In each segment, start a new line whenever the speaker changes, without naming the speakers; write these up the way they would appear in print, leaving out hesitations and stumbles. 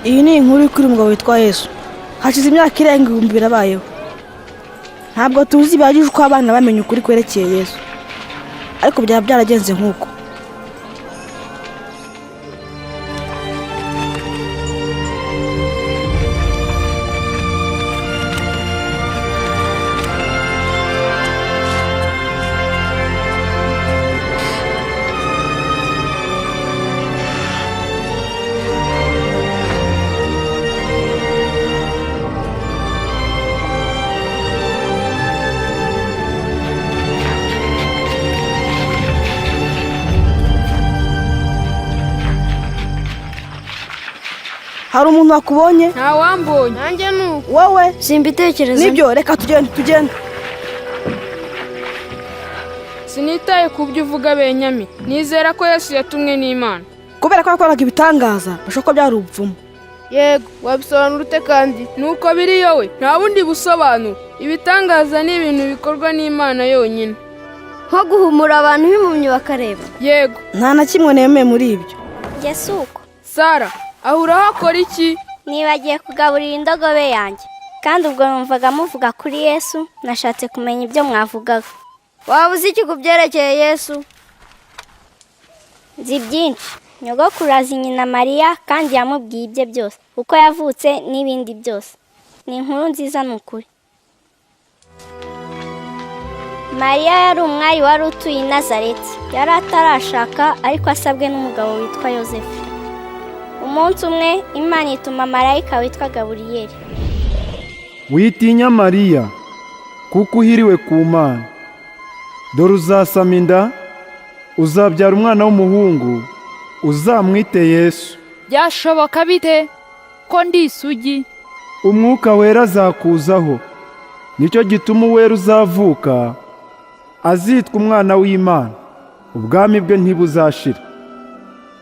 Iyi ni inkuru kuri umugabo witwa Yesu. Hashize imyaka irenga 2000 abayeho. Ntabwo tuzi bihagije uko abana bamenye ukuri kwerekeye Yesu, ariko byaba byaragenze nk'uko. Hari umuntu wakubonye?
Ntawambonye.
Nanjye nuko.
Wowe?
Simbitekereza.
Nibyo, reka tugende tugende.
Sinitaye ku byo uvuga, Benyami. Nizera ko Yesu yatumwe n'Imana.
Kubera ko yakoraga ibitangaza, bashobora ko byari ubupfumu.
Yego, wabisobanura ute kandi?
Nuko biri yowe, nta bundi busobanuro. Ibitangaza ni ibintu bikorwa n'Imana yonyine.
Nko guhumura abantu b'impumyi bakareba.
Yego.
Nta na kimwe nemeye muri ibyo.
Njye si uko.
Sara, aho urahakora iki?
Nibagiye kugaburira indogobe yanjye, kandi ubwo numvaga muvuga kuri Yesu, nashatse kumenya ibyo mwavugaga.
Waba uzi iki ku byerekeye Yesu?
Nzi byinshi. Nyogokuru azi nyina Mariya kandi yamubwiye ibye byose, uko yavutse n'ibindi byose. Ni inkuru nziza ni ukuri. Mariya yari umwari wari utuye i Nazareti. Yari atarashaka ariko asabwe n'umugabo witwa Yozefu. Umunsi umwe Imana ituma marayika witwa Gaburiyeli.
Witinya Mariya, kuko uhiriwe ku Mana. Dore uzasama inda, uzabyara umwana w'umuhungu, uzamwite Yesu.
Byashoboka bite ko ndi isugi?
Umwuka wera azakuzaho, nicyo gituma uwera uzavuka azitwa umwana w'Imana. Ubwami bwe ntibuzashira.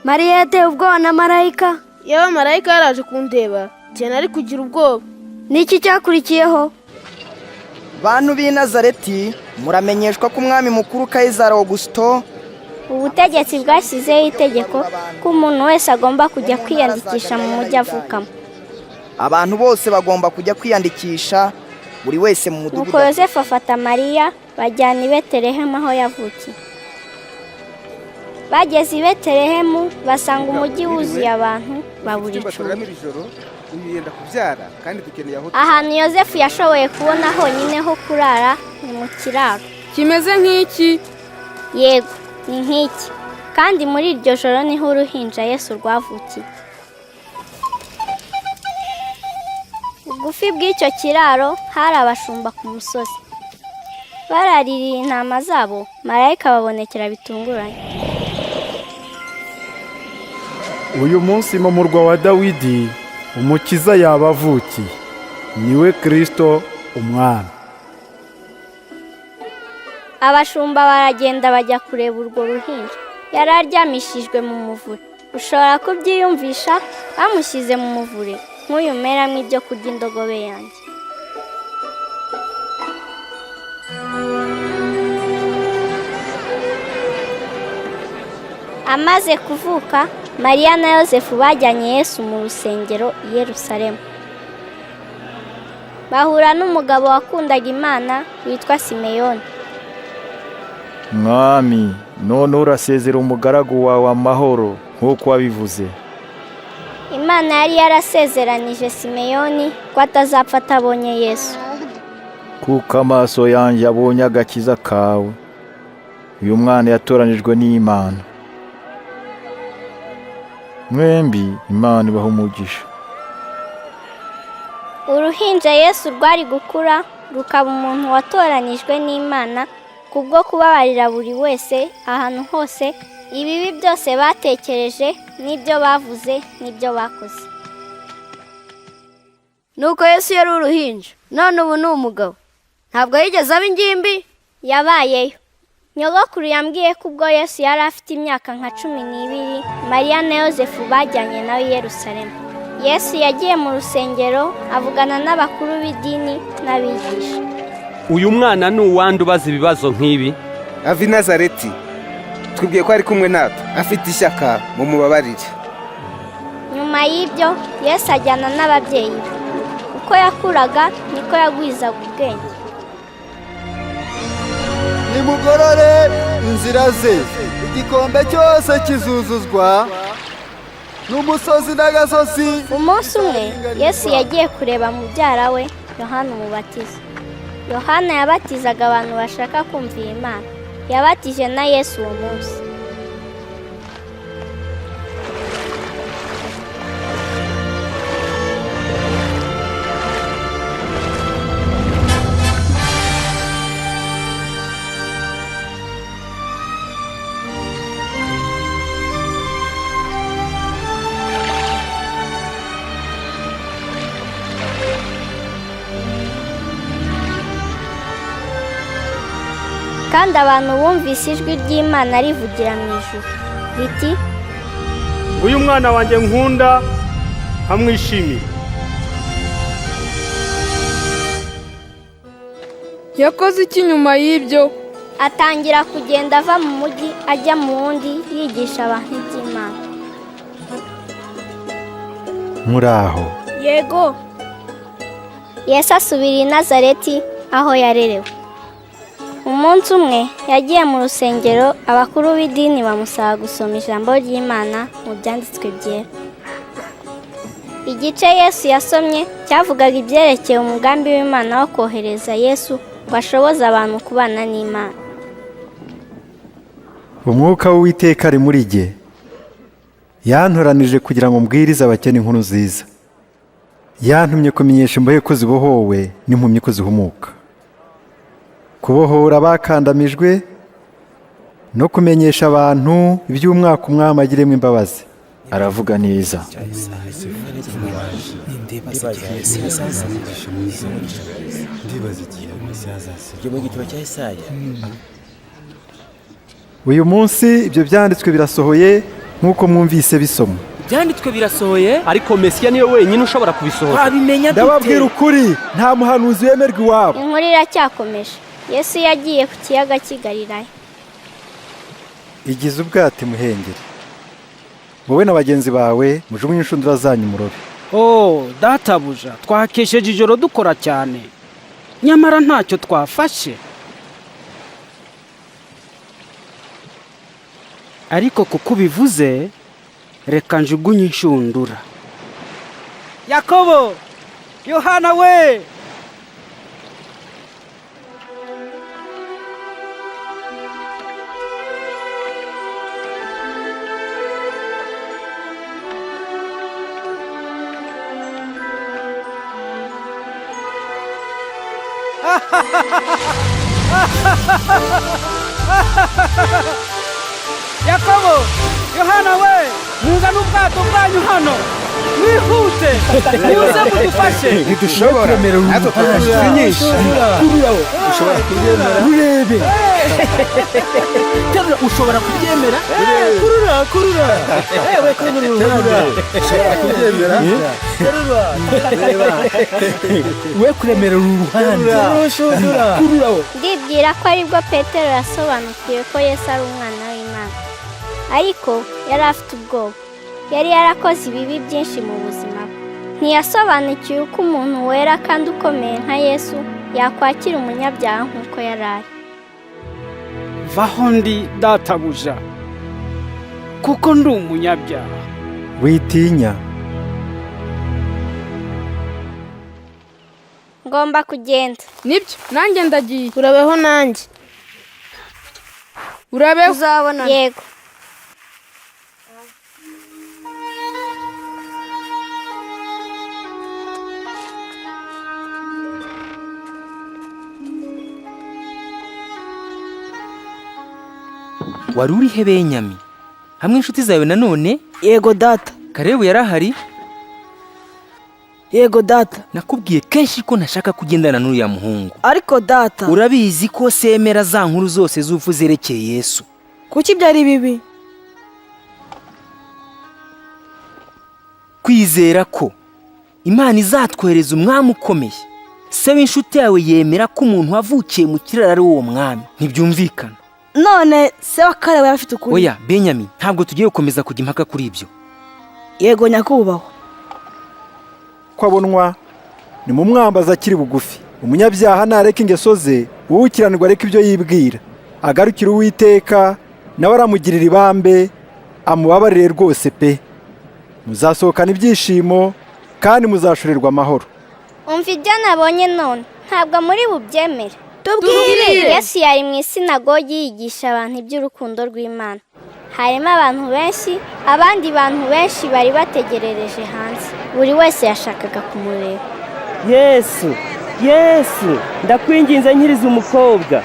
Mariya yatewe ubwoba na marayika.
Yewe, marayika yaraje kundeba, cyane ari kugira ubwoba.
Niki cyakurikiyeho?
Bantu b'i Nazareti, muramenyeshwa ko umwami mukuru Kayizari Augusto
Ubutegetsi bwashyizeho itegeko ko umuntu wese agomba kujya kwiyandikisha mu mujyi avukamo.
Abantu bose bagomba kujya kwiyandikisha, buri wese mu mudugudu.
Nuko Yozefu afata Mariya bajyana i Betelehemu aho yavukiye. Bageze i Betelehemu basanga umujyi wuzuye abantu, babura icumbi. Ahantu Yozefu yashoboye kubona honyine ho kurara ni mu kiraro.
Kimeze nk'iki?
Yego, ni nk'iki. Kandi muri iryo joro niho uruhinja Yesu rwavukiye. Bugufi bw'icyo kiraro hari abashumba ku musozi. Baraririye intama zabo, marayika babonekera bitunguranye.
Uyu munsi mu murwa wa Dawidi umukiza yabavukiye, niwe Kristo umwami.
Abashumba baragenda bajya kureba urwo ruhinja. Yari aryamishijwe mu muvure. Ushobora kubyiyumvisha, bamushyize mu muvure nk'uyu umeramo ibyo kurya indogobe yanjye. Amaze kuvuka, Mariya na Yozefu bajyanye Yesu mu rusengero i Yerusalemu. Bahura n'umugabo wakundaga Imana witwa Simeyoni.
Mwami, none urasezera umugaragu wawe amahoro nk'uko wabivuze.
Imana yari yarasezeranije Simeyoni ko atazapfa atabonye Yesu.
Kuko amaso yanjye abonye agakiza kawe. Uyu mwana yatoranijwe n'Imana. Mwembi Imana ibaha umugisha.
Uruhinja Yesu rwari gukura rukaba umuntu watoranijwe n'Imana kubwo kubabarira buri wese ahantu hose ibibi byose batekereje n'ibyo bavuze n'ibyo bakoze.
Nuko Yesu yari uruhinja, none ubu ni umugabo. Ntabwo yigeze aba ingimbi.
Yabayeyo. Nyogokuru yambwiye ko ubwo Yesu yari afite imyaka nka 12, Mariya na Yozefu bajyanye nawe i Yerusalemu. Yesu yagiye mu rusengero avugana n'abakuru b'idini n'abigisha.
Uyu mwana ni uwande ubaza ibibazo nk'ibi?
Ava i Nazareti. Twibwiye ko ari kumwe natwe, afite ishyaka, mumubabarire.
Nyuma Nyuma y'ibyo Yesu ajyana n'ababyeyi be. Uko yakuraga niko yagwizaga ubwenge.
Nimugorore inzira ze, igikombe cyose kizuzuzwa n'umusozi n'agasozi.
Umunsi umwe Yesu yagiye kureba mubyara we Yohana Umubatiza. Yohana yabatizaga abantu bashaka kumvira Imana. Yabatije na Yesu uwo munsi. Kandi abantu bumvise ijwi ry'Imana rivugira mu ijuru riti:
"Uyu mwana wanjye nkunda nkamwishimira."
Yakoze iki nyuma y'ibyo?
Atangira kugenda ava mu mujyi ajya mu wundi, yigisha abantu iby'Imana.
Muraho.
Yego.
Yesu asubira i Nazareti aho yarerewe. Umunsi umwe yagiye mu rusengero, abakuru b'idini bamusaba gusoma ijambo ry'Imana mu byanditswe byera. Igice Yesu yasomye cyavugaga ibyerekeye umugambi w'Imana wo kohereza Yesu ngo ashoboze abantu kubana n'Imana.
Umwuka w'Uwiteka ari muri jye, yantoranije kugira ngo mbwirize abakene inkuru nziza. Yantumye kumenyesha imbohe ko zibohowe n'impumyi ko zihumuka, kubohora abakandamijwe no kumenyesha abantu iby'umwaka umwami agiremo imbabazi.
Aravuga neza.
Uyu munsi ibyo byanditswe birasohoye nk'uko mwumvise bisomwa.
Ibyanditswe birasohoye.
Ariko Mesiya niwe wenyine ushobora kubisohoza.
Twabimenya dute?
Ndababwira ukuri, nta muhanuzi wemerwa iwabo.
Inkuru iracyakomeje. Yesu yagiye ku kiyaga cy'i Galilaya.
Igize ubwato imuhengeri, wowe na bagenzi bawe mujugunye inshundura zanyu murobe.
Oh databuja, twakesheje ijoro dukora cyane, nyamara ntacyo twafashe. Ariko kuko ubivuze, reka njugunye inshundura. Yakobo, Yohana we! Yakobo, Yohana we, muzane ubwato bwanyu hano, mwihute, muze mudufashe.
Ntidushobora, natwe twafashe nyinshi. Ushobora kubyemera?
Urebe, terura, ushobora kubyemera? Kurura, kurura, ewe, kurura.
Ushobora kubyemera?
Terura, we kuremera uru ruhande, kurura we.
Ndibwira ko aribwo Petero yasobanukiwe ko Yesu ari umwana w'Imana. Ariko yari afite ubwoba. Yari yarakoze ibibi byinshi mu buzima bwe. Ntiyasobanukiwe uko umuntu wera kandi ukomeye nka Yesu yakwakira umunyabyaha nk'uko yari ari.
Vaho ndi databuja, kuko ndi umunyabyaha.
Witinya.
Ngomba kugenda.
Nibyo, nanjye ndagiye.
Urabeho nanjye.
Urabeho.
Tuzabonana.
Yego.
Wari urihe Benyami? Hamwe inshuti zawe nanone?
Yego data.
Karebu yarahari?
Yego data.
Nakubwiye kenshi ko ntashaka kugendana n'uriya muhungu.
Ariko data,
urabizi ko semera za nkuru zose z'urupfu zerekeye Yesu.
Kuki byari bibi?
Kwizera ko Imana izatwohereza umwami ukomeye, se w'inshuti yawe yemera ko umuntu wavukiye mu kiraro ari uwo mwami, ntibyumvikana.
None se wa Kalebu yari afite ukuri?
Oya Benyami, ntabwo tugiye gukomeza kujya impaka kuri ibyo.
Yego nyakubahwa.
Ko abonwa nimumwambaza akiri bugufi. Umunyabyaha nareka ingeso ze, uwukiranirwa areka ibyo yibwira, agarukire Uwiteka, nawe aramugirira ibambe, amubabarire rwose pe. Muzasohokana ibyishimo kandi muzashorerwa amahoro.
Umva ibyo nabonye none, ntabwo muri bubyemere.
Tubwire.
Yesu yari mu isinagogi yigisha abantu iby'urukundo rw'Imana. Harimo abantu benshi, abandi bantu benshi bari bategerereje hanze. Buri wese yashakaga kumureba.
Yesu, Yesu, ndakwinginze nkiriza umukobwa.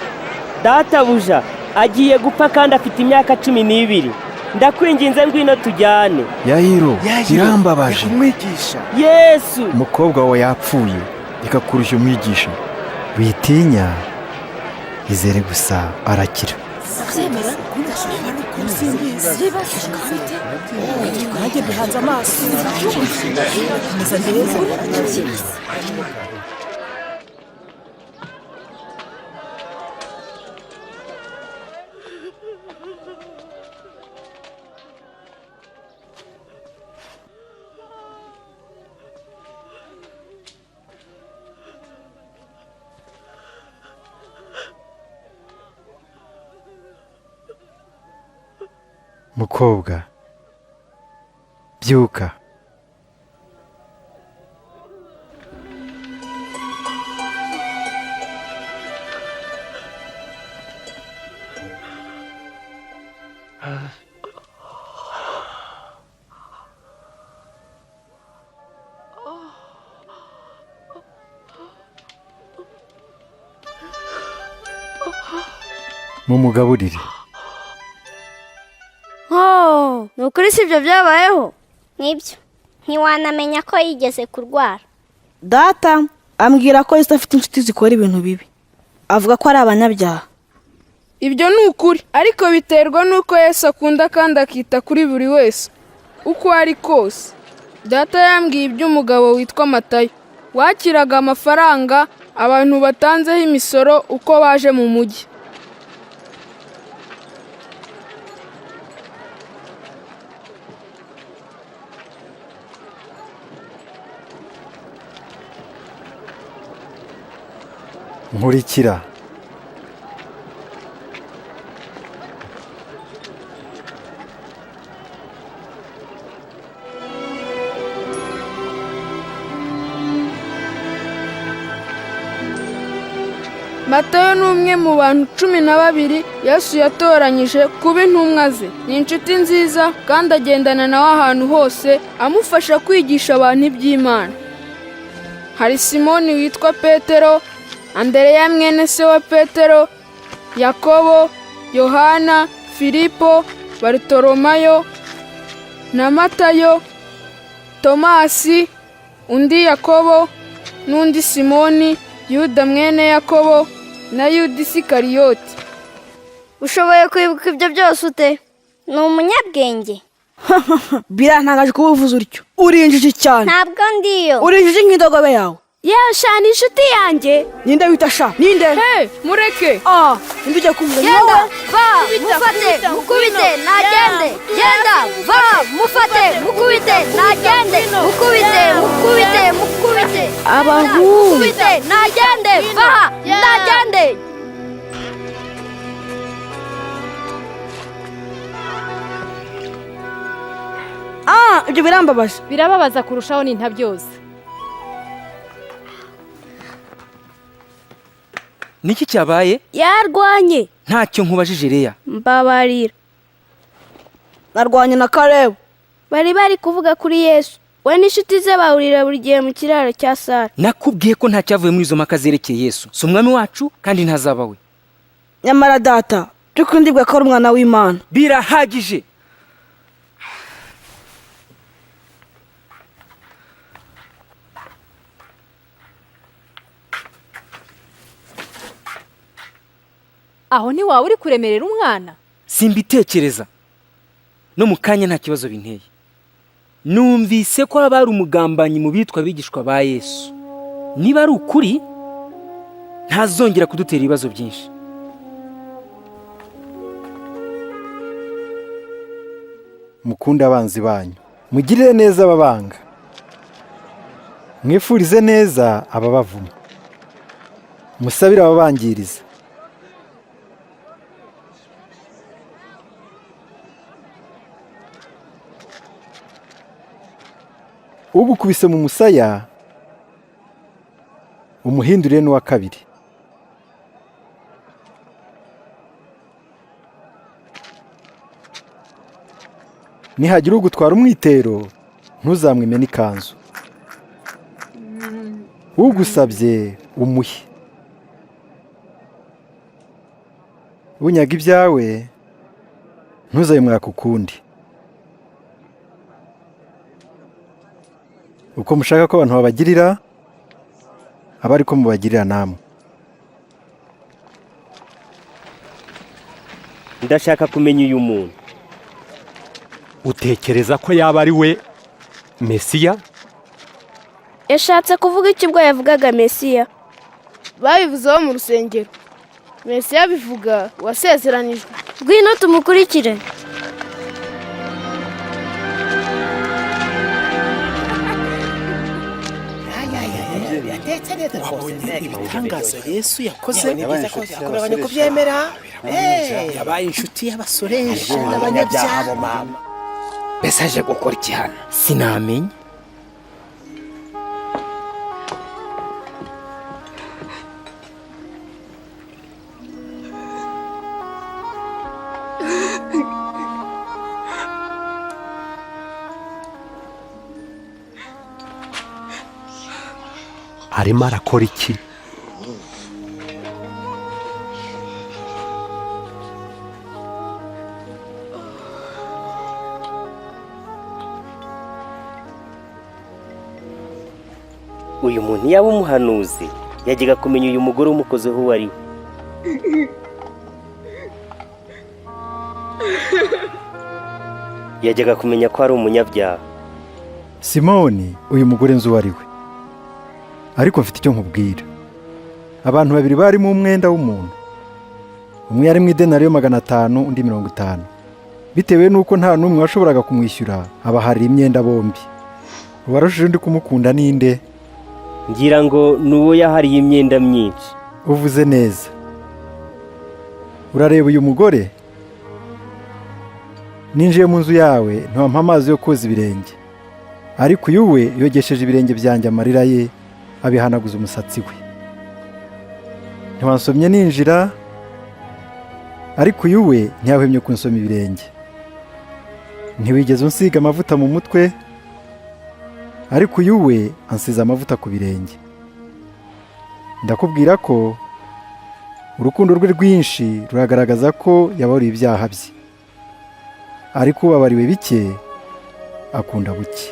Databuja agiye gupfa kandi afite imyaka 12. Ndakwinginze ngwino tujyane.
Yayiro, birambabaje.
Umwigisha.
Yesu,
umukobwa wawe yapfuye, reka kurushya umwigisha.
Witinya, izere gusa arakira. Mukobwa, byuka. Mumugaburire.
Oh, ni ukuri si ibyo byabayeho?
Nibyo, ntiwanamenya ko yigeze kurwara.
Data ambwira ko Yesu afite inshuti zikora ibintu bibi. Avuga ko ari abanyabyaha.
Ibyo ni ukuri, ariko biterwa n'uko Yesu akunda kandi akita kuri buri wese uko ari kose. Data yambwiye iby'umugabo witwa Matayo wakiraga amafaranga abantu batanzeho imisoro uko baje mu mujyi.
Nkurikira.
Matayo ni umwe mu bantu 12 Yesu yatoranyije kuba intumwa ze. Ni inshuti nziza kandi agendana nawe ahantu hose, amufasha kwigisha abantu iby'Imana. Hari Simoni witwa Petero, Andereya mwene se wa Petero, Yakobo, Yohana, Filipo, Barutolomayo na Matayo, Tomasi, undi Yakobo n'undi Simoni, Yuda mwene Yakobo na Yuda Isikariyoti.
Ushoboye kwibuka ibyo byose ute?
Ni umunyabwenge.
Birantangaje kuba uvuze utyo. Uri injiji cyane.
Ntabwo ndiyo.
Uri injiji nk'indogobe yawe.
Yewe sha, ni inshuti yanjye.
Ninde wita sha? Ninde?
Hey, mureke.
Ah, ninde ujya kumva?
Genda, va, mufate, mukubite, nagende. Genda, va, mufate, mukubite, nagende. Mukubite, mukubite, mukubite.
Abahungu.
Mukubite, nagende, va, nagende.
Ah, ibyo birambabaje.
Birababaza kurushaho ni ntabyose.
Niki cyabaye?
Yarwanye.
Ntacyo nkubajije Leya.
Mbabarira.
Narwanye na Kalebu.
Bari kuvuga kuri Yesu. We n'inshuti ze bahurira buri gihe mu kiraro cya Sara.
Nakubwiye ko ntacyavuye muri izo mpaka zerekeye Yesu. Si umwami wacu kandi ntazaba we.
Nyamara data, by'ukuri ndibwira ko ari umwana w'Imana.
Birahagije.
Aho ntiwaba uri kuremerera umwana?
Simbitekereza. No mu kanya nta kibazo binteye. Numvise ko haba hari umugambanyi mu bitwa abigishwa ba Yesu. Niba ari ukuri, ntazongera kudutera ibibazo byinshi.
Mukunde abanzi banyu, Mugirire neza ababanga, mwifurize neza ababavuma, musabire ababangiriza. Ugukubise mu musaya umuhindurire n'uwa kabiri. Nihagira ugutwara umwitero ntuzamwime n'ikanzu. Ugusabye umuhe, unyaga ibyawe ntuzabimwaka ukundi. Uko mushaka ko abantu babagirira, abe ariko mubagirira namwe.
Ndashaka kumenya uyu muntu.
Utekereza ko yaba ari we Mesiya?
Yashatse kuvuga iki ubwo yavugaga Mesiya?
Babivuzeho mu rusengero. Mesiya bivuga wasezeranijwe.
Ngwino tumukurikire.
Ibitangaza Yesu yakoze yabaye inshuti y'abasoresha n'abanyabyaha.
Mbese aje gukora iki hano? Sinamenya.
Arimo arakora iki?
Uyu muntu yaba umuhanuzi yajyaga kumenya uyu mugore umukozeho uwo ari we. Yajyaga kumenya ko ari umunyabyaha.
Simoni, uyu mugore nzi uwo ari we, ariko mfite icyo nkubwira. Abantu babiri barimo umwenda w'umuntu, umwe yari mu idenariyo 500 undi 50. Bitewe n'uko nta n'umwe washoboraga kumwishyura, abaharira imyenda bombi. Uwarushije undi kumukunda ninde?
Ngira ngo ni uwo yahariye imyenda myinshi.
Uvuze neza. Urareba uyu mugore? Ninjiye mu nzu yawe ntiwampa amazi yo koza ibirenge, ariko uyu we yogesheje ibirenge byanjye amarira ye, abihanaguza umusatsi we. Ntiwansomye ninjira, ariko uyu we ntiyahwemye kunsoma ibirenge. Ntiwigeze unsiga amavuta mu mutwe, ariko uyu we ansize amavuta ku birenge. Ndakubwira ko urukundo rwe rwinshi ruragaragaza ko yababariwe ibyaha bye, ariko ubabariwe bike akunda buke.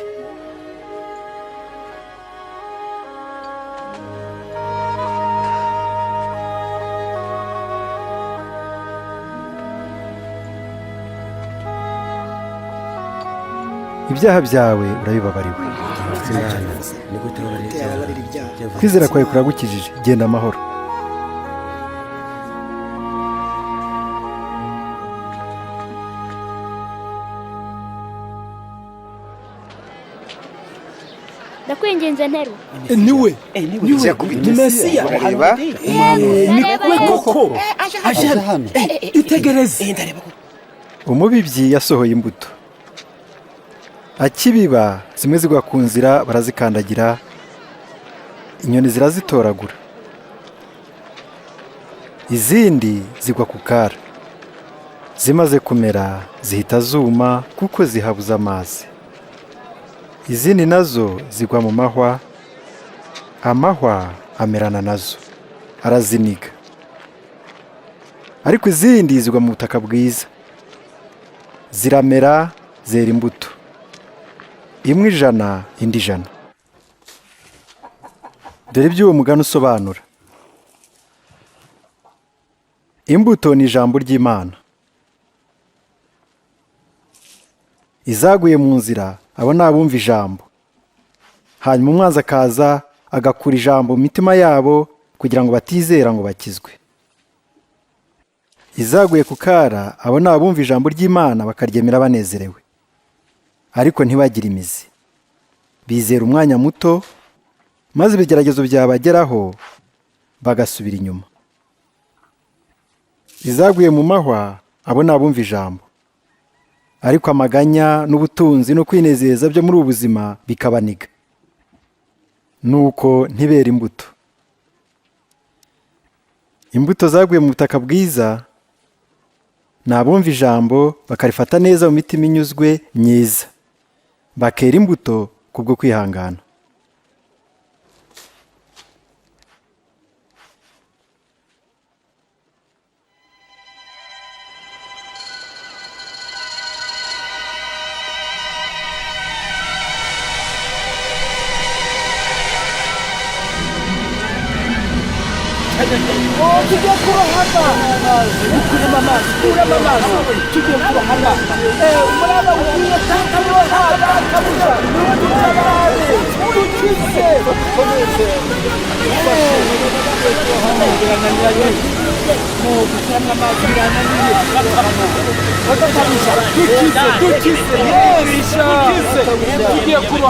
Ibyaha byawe urabibabariwe. Kwizera kwawe kuragukijije, genda amahoro.
Ndakwinginze nteru.
Niwe ni Mesiya. Ni koko aje hano. Itegereze.
Umubibyi yasohoye imbuto. Akibiba zimwe zigwa ku nzira barazikandagira, inyoni zirazitoragura. Izindi zigwa ku kara, zimaze kumera zihita zuma kuko zihabuza amazi. Izindi nazo zigwa mu mahwa, amahwa amerana nazo araziniga. Ariko izindi zigwa mu butaka bwiza, ziramera zera imbuto, imwe 100 indi 100. Dore ibyo uwo mugani usobanura. Imbuto ni ijambo ry'Imana. Izaguye mu nzira abo ni abumva ijambo, hanyuma umwanzi akaza agakura ijambo mu mitima yabo kugira ngo batizera ngo bakizwe. Izaguye ku kara abo ni abumva ijambo ry'Imana bakaryemera banezerewe, Ariko ntibagire imizi. Bizera umwanya muto, maze ibigeragezo byabageraho bagasubira inyuma. Izaguye mu mahwa, abo ni abumva ijambo, ariko amaganya n'ubutunzi no kwinezeza byo muri ubu buzima bikabaniga, nuko ntibera imbuto. Imbuto zaguye mu butaka bwiza ni abumva ijambo bakarifata neza mu mitima inyuzwe myiza, bakera imbuto kubwo kwihangana.
Tugiye kurohama, ukuremo amazi, kuramo amazi, tugiye kurohama. Umuraba ugiye kuroha, databuja, dutabare, dukize.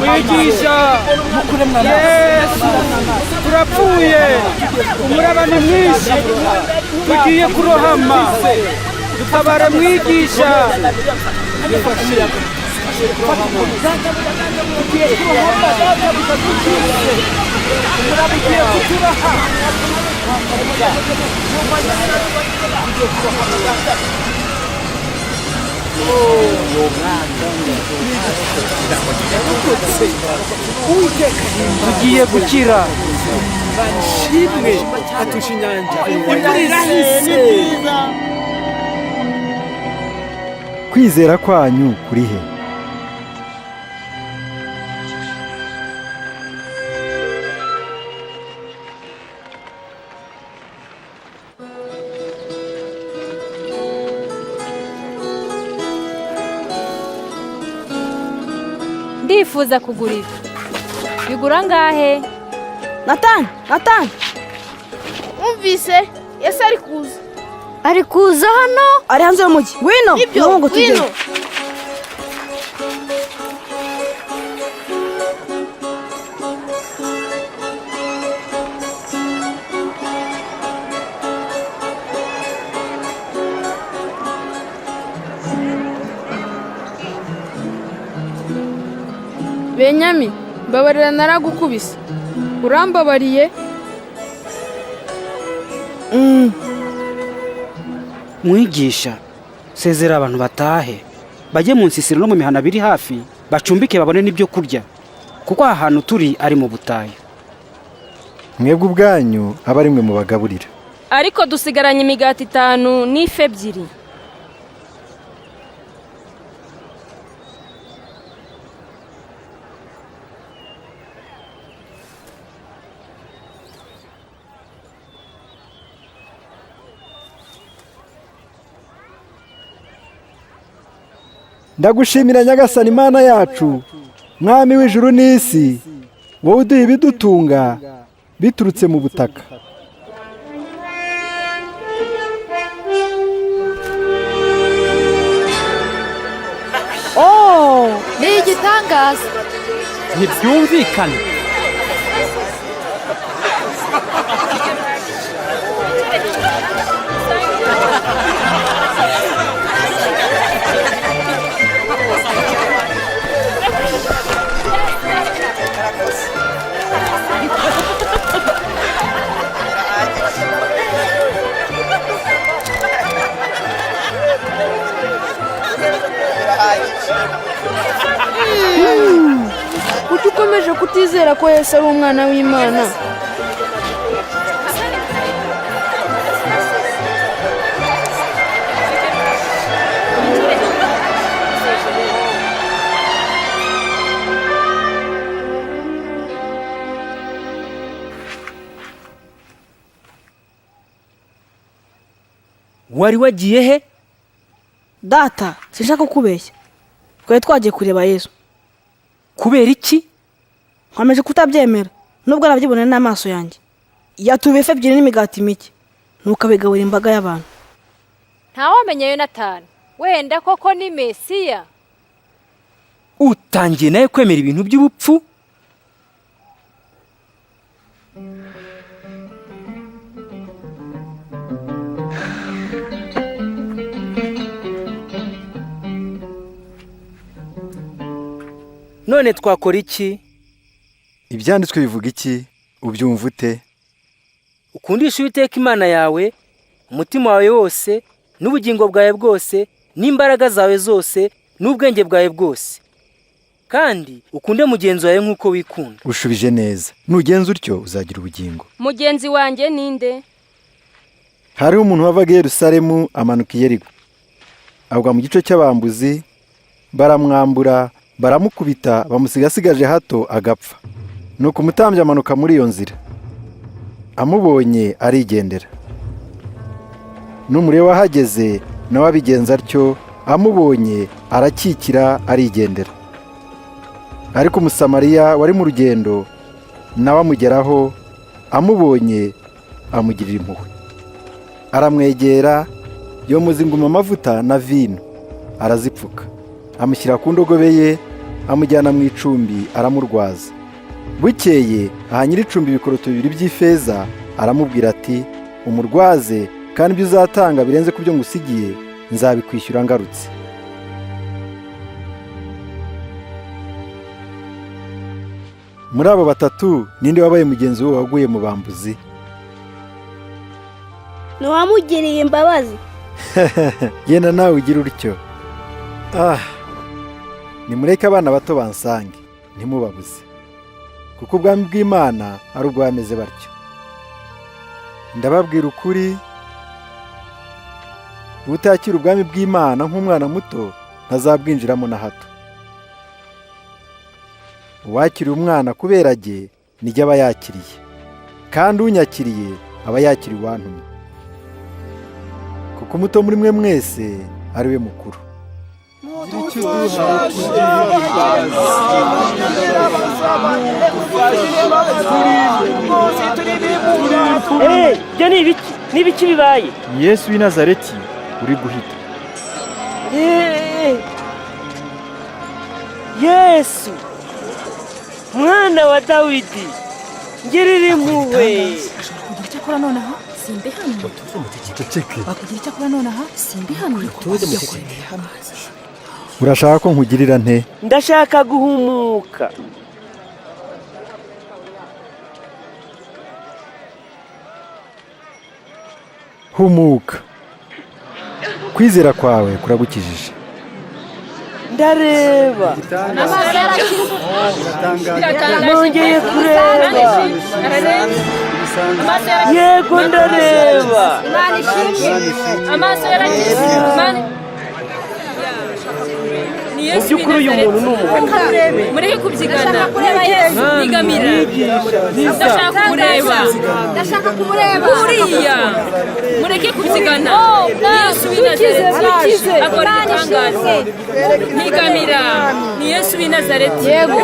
Mwigisha, Yesu, turapfuye, umuraba ni mwinshi, tugiye kurohama, dutabare mwigisha. Tugiye gukira.
Shimwe atusha inyanja, imvura irahise.
Kwizera kwanyu kuri he?
Ndifuza kugura ibi. Bigura angahe?
Natani, Natani!
Umvise, Yesu ari kuza.
Ari kuza hano?
Ari hanze y'umujyi. Ngwino,
Nibyo,
ngo tujyeyo.
ngwino. Benyami, mbabarira naragukubise. Urambabariye?
Mwigisha, sezera abantu batahe, bajye mu nsisiro no mu mihana biri hafi, bacumbike babone n'ibyo kurya, kuko aha hantu turi ari mu butayu.
Mwebwe ubwanyu aba ari mwe mubagaburira.
Ariko dusigaranye imigati 5 n'ifi 2.
Ndagushimira Nyagasani Imana yacu, Mwami w'ijuru n'isi, wowe uduha ibidutunga biturutse mu butaka.
Ni igitangaza.
Ntibyumvikana.
Kuki ukomeje kutizera ko Yesu ari umwana w'Imana?
Wari wagiye he?
Data, sinshaka kukubeshya. Twari twagiye kureba Yesu.
Kubera iki?
Nkomeje kutabyemera, nubwo nabyiboneye n'amaso yanjye. Yatubiye ifi 2 n'imigati mike, nuko abigaburira imbaga y'abantu.
Ntawamenya Yonatani, wenda koko ni Mesiya.
Utangiye nawe kwemera ibintu by'ubupfu? None twakora iki?
Ibyanditswe bivuga iki? Ubyumva ute?
Ukundisha Uwiteka Imana yawe umutima wawe wose n'ubugingo bwawe bwose n'imbaraga zawe zose n'ubwenge bwawe bwose, kandi ukunde mugenzi wawe nk'uko wikunda.
Ushubije neza. Nugenza utyo uzagira ubugingo.
Mugenzi wanjye ninde?
Hariho umuntu wavaga i Yerusalemu amanuka i Yeriko, agwa mu gico cy'abambuzi, baramwambura, baramukubita, bamusiga asigaje hato agapfa. Nuko umutambyi amanuka muri iyo nzira, amubonye arigendera. N'umureba wahageze nawe abigenza atyo, amubonye arakikira arigendera. Ariko Umusamariya wari mu rugendo nawe amugeraho, amubonye amugirira impuhwe. Aramwegera, yomuza inguma amavuta na vino, arazipfuka, amushyira ku ndogobe ye, amujyana mu icumbi aramurwaza. Bukeye aha nyir'icumbi ibikoroto 2 by'ifeza, aramubwira ati: umurwaze, kandi ibyo uzatanga birenze ku byo ngusigiye nzabikwishyura ngarutse. Muri abo batatu ninde wabaye mugenzi we waguye mu bambuzi?
Ni uwamugiriye imbabazi.
Genda nawe ugira utyo. Nimureke abana bato bansange, ntimubabuze, kuko ubwami bw'Imana ari ubwo bameze batyo. Ndababwira ukuri, utakira ubwami bw'Imana nk'umwana muto ntazabwinjiramo na hato. Uwakiriye umwana kubera jye nijye aba yakiriye, kandi unyakiriye aba yakiriye uwantumye. Kuko umuto muri mwe mwese ari we mukuru.
Ibyo ni ibiki? Ni ibiki bibaye?
Ni Yesu w'i Nazareti uri guhita.
Yesu mwana wa Dawidi, ngirira impuhwe.
Kugira icyo akora nonaha simbi hano. Wakugira icyo akora nonaha simbi hano.
Urashaka ko nkugirira nte?
Ndashaka guhumuka.
Humuka, kwizera kwawe kuragukijije.
Ndareba, nongeye kureba, yego ndareba.
Amaso yarakize.
Mu by'ukuri uyu muntu ni umuhanuzi.
Mureke kubyigana. Nigamira. Ndashaka kumureba.
Ndashaka kumureba.
Uriya. Mureke kubyigana. Yesu w'i Nazareti akora ibitangaza. Nigamira. Ni Yesu w'i Nazareti.
Yego,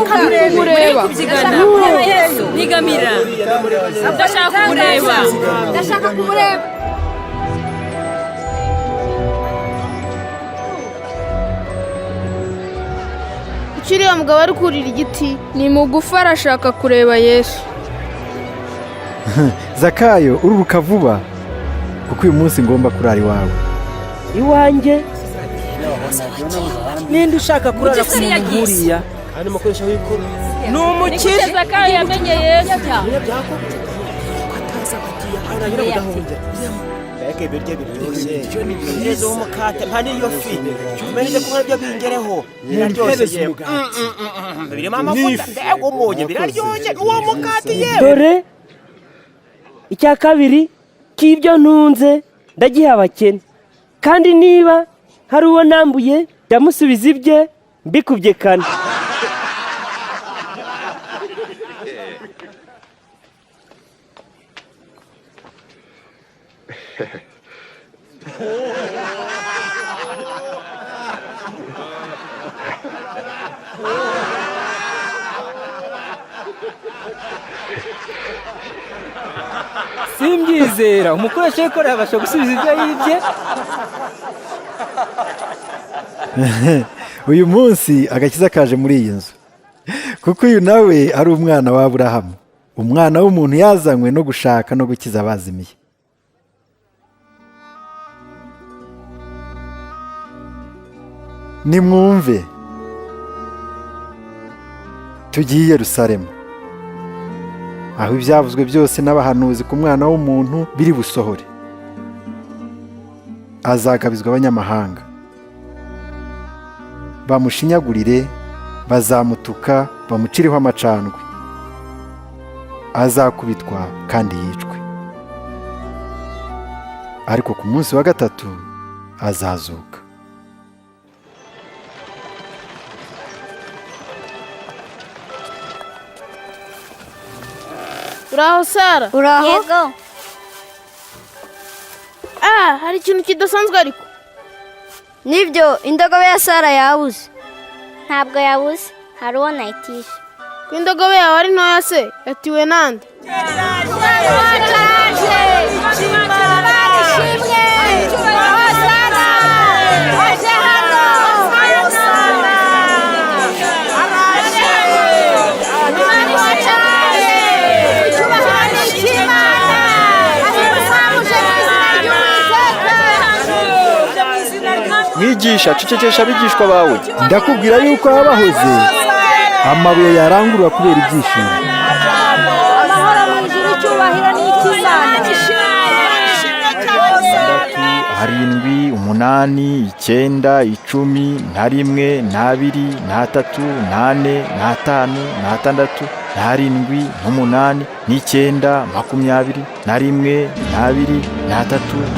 mureke kubyigana. Nigamira. Ndashaka kumureba.
Ndashaka kumureba. Kuki uriya mugabo ari kurira igiti? Ni mugufi arashaka kureba Yesu.
Zakayo, ururuka vuba, kuko uyu munsi ngomba kurara iwawe.
Iwanjye? Ninde ushaka kurara ku muntu nk'uriya?
Ni umukire.
Zakayo yamenye Yesu.
Mbega ibiryo biryoshye, neza w'umukate mpa n'iyo fi, umenye ko nabyo bingereho, biraryoshye yewe, birimo amavuta, mbega umunyu, biraryoshye, uwo mukate yewe.
Dore icya kabiri k'ibyo ntunze ndagiha abakene, kandi niba hari uwo nambuye ndamusubiza ibye mbikubye kane.
Simbyizera, umukoresha w'ikora yabasha gusubiza ibyo yibye.
Uyu munsi agakiza kaje muri iyi nzu, kuko uyu nawe ari umwana wa Aburahamu. Umwana w'umuntu yazanywe no gushaka no gukiza abazimiye. Nimwumve, tugiye i Yerusalemu, aho ibyavuzwe byose n'abahanuzi ku mwana w'umuntu biri busohore. Azagabizwa abanyamahanga, bamushinyagurire, bazamutuka, bamucireho amacandwe. Azakubitwa kandi yicwe, ariko ku munsi wa gatatu azazuka.
Uraho Sara?
Uraho?
Yego.
Ah, hari ikintu kidasanzwe ariko.
Nibyo, indogobe ya Sara yabuze.
Ntabwo yabuze, hari uwo nayitije.
Ko indogobe yawe ari ntoya se, yatiwe nande?
Mwigisha, cecekesha abigishwa bawe.
Ndakubwira yuko abahoze amabuye yarangurura kubera ibyishimo.
Amahoro mu ijuru, icyubahiro n'icy'Imana.
7, 8, 9, 10, 1, 2, 3, 4, 5, 6, 7, 8, 9, 21, 2, 3,